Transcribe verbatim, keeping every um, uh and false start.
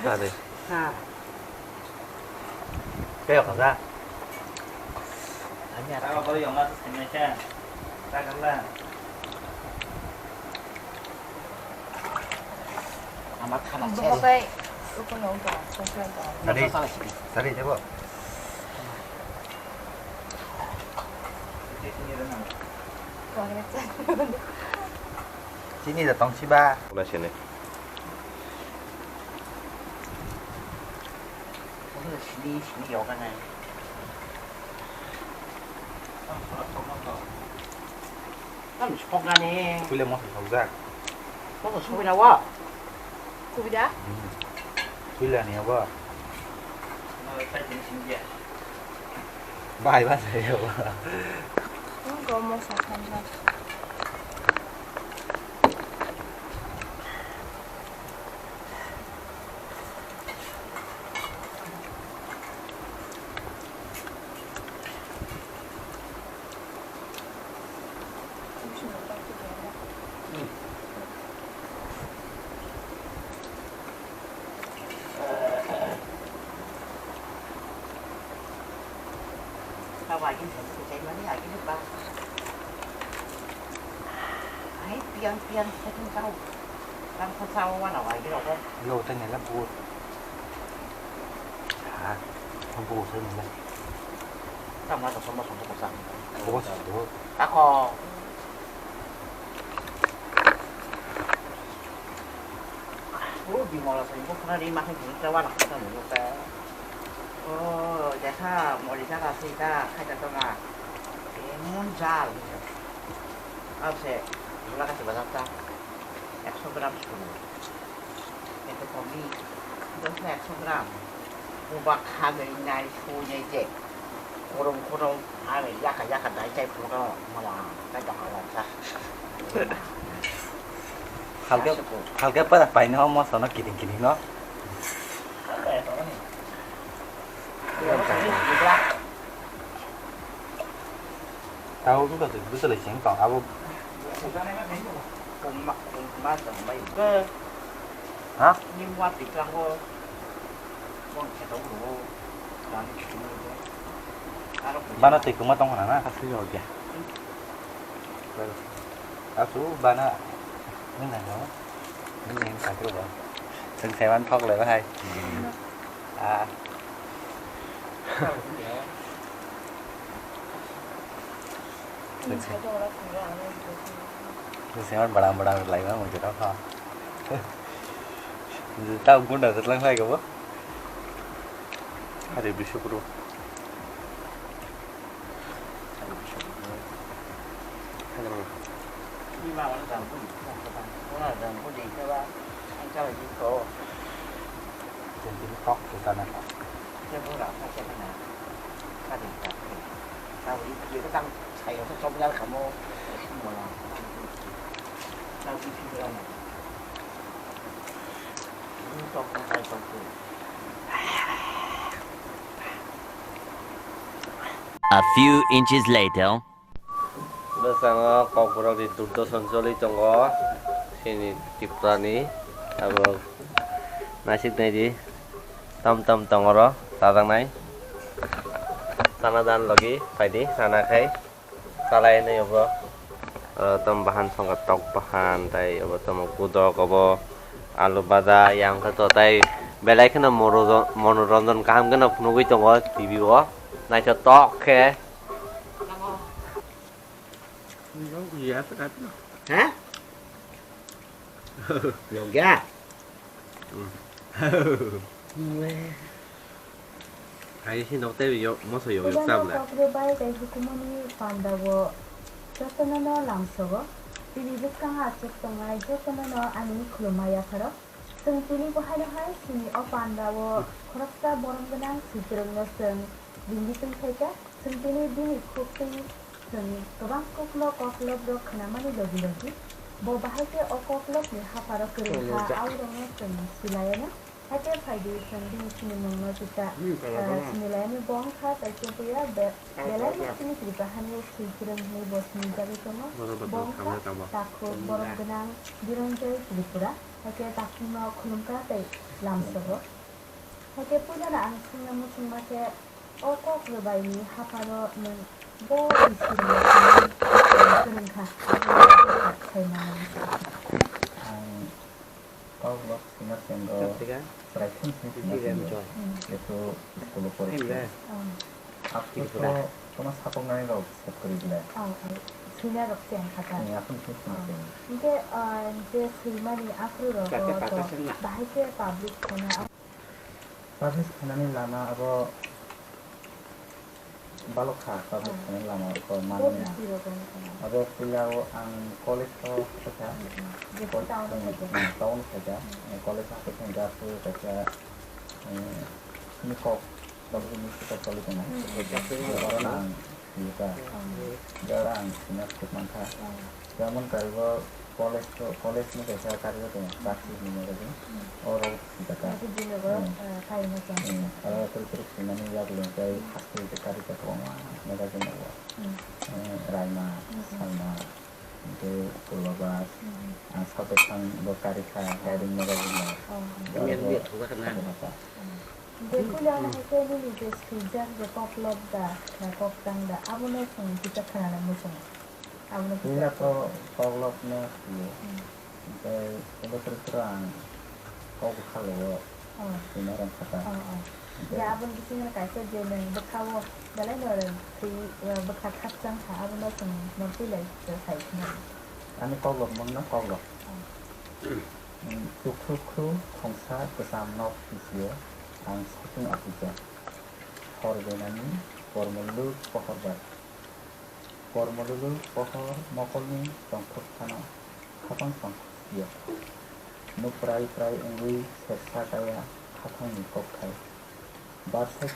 Ade. Ha. Kaya kaza. Anya. Tawa kori yong la sengmai kha. Tagal la. Ama khana. Buko bai, uko no uko, songkran to. Tadi, tadi debo. Chini da tong siba. Wala sini. Sini, sini yoga nai. Tam sokna ni. Puila moso sokjak. Moso sokna wa. Kubida? Hmm. Puila ni abo. Bai ba sai abo. Nung ko moso sokna. Tao agin thaibo kwchai mani, agin ba. Ai, piang, piang, second tao. Tang kha sao wana wa agin rogo. Lo, tang nela bu. Ha, bu sa nela. Tang ma to sombo sombo ko sa. Bu sa do. Ako. O bimala sai bo khna ri ma khai ta wana kha ta mo ta. O, jesa, mori jaga se ta, khai ta tonga. Emon jal. Ase, mula kasi bazar ta. Ekso gram sunu. Ekso komi. Dos na ekso gram. Buba kha gari nai sui nai je. Kurung kurung. Ame yaka yaka dai chai pura mala. Kai da hala ta. Halga, halga para paino mo sono kiting kiting no. Tao wngkha se bwswlai se wngkha abo. Ha? Bana twi kwma tong khna na? Aswk ya. Aswk bana wngkha no. Nini wngkha khe bo. Chwng saiman thok lai bahai. Ah. Chwng saiman bwdang bwdang lai ma mui jora kha. Tao gunda se tlang lai kha bo. Hari bisukru. A few inches later. Bwskango kokborok ni durdosan choli tongo, chini Tripura ni abo naisik nai di, tam tam tong oro chajaknai, chana dan logi phaidi, chana khai. Chalai nai obo, oro tamo bahan songkha tok bahan, tai obo tamo gudok, obo alu baja, yang khe to tai belai kheno moro-, monoronjon kaham kheno phunugwi tongo T V o, naithotok khe. Ha? Nokya? Hai si nok tei yo moso yo yo Puilano tabla. Kokrobai tei hukumuni pandao jotono no lamsogo. Tini bwskango achuk tongnai jotono no ani khulumma yapharo. Chwng tini bo haino hai chini o pandao khoroksa borom gwnang swichwrwngno chwng ringwi tongkhaikha. Chwng tini bini khuk twi chwng kwbang kokno koklop rok khwnamani logi logi bo bahai khe o koklopni hapharo kwrwi kha, aurokno chwng silayano. Hakhe phaidi chwng bini sinimungno chita, ah, sinilayani bo wngkha, tei chumpuya be-, belai no chini Tripura hani swichwrwng hwnwi bo sinijagwi tongo. Bo wngkha takhuk borom gwnang Biranjoy Tripura. Haikhe takhuno khulumkha tei lamsogo. Haikhe puilano ang swngna muchungma khe, o kok rwbaini hapharo nwng bo bisi rwbaini kwrwngkha, aboni kok sai mano. Ang kok lok swina chengo chwrai thung thung swina chengo. Jesu school o pori. Aphuru to toma sapoknani rok sep kwrwi belai. Swina rok cheng kha ta. Aphuru to swina cheng. Hinkhe, ah, je swimani aphuru rok bahai khe publish khaina. Publish khainani lama abo balok kha, publish khainani lama rok manmani. Abo puila o ang college o kha. Town o kha. College o kha. College o kha. Kaisa, eh, sini kok. Tabuk ni sita choli tongo. Oro ang sika. Oro ang sina suk mankha. Jemon karigo college to, college ni kaisa karigo tongo, Taksi ni magazine. Oro sika ta. Aro turu turu sinani yagulo kai haste karigo tongo magazine o. Raima, Salma, tei Purba Bas. Ang South Eastern bo karikha, guiding magazine o. Oro sika ta. Hwnkhe puila hai khe nini je swijak je koklop da, na koktang da, abono chwng kisa khwnana muchungo. Abono kisa. Puila to koklopno swiyo. Hwnkhe ebo toro toro ang kok bwkhalo o swina rwngkha ta. Hwnkhe aboni bisingo kaisa je nwng bwkhao belai no rwng, twi, bwkha khakchang kha, abono chwng no puila sai khna. Ani koklop mungno koklop. Tukhru khru khongsa kwcham nok bisio ang saichung aphikha. Hor benani kormolwlwk pohor bai. Kormolwlwk pohor mokolni tongthok phano khatang tongthok sio. Nuk prai prai wngwi sersa kaya khathangni kok khai. Barsai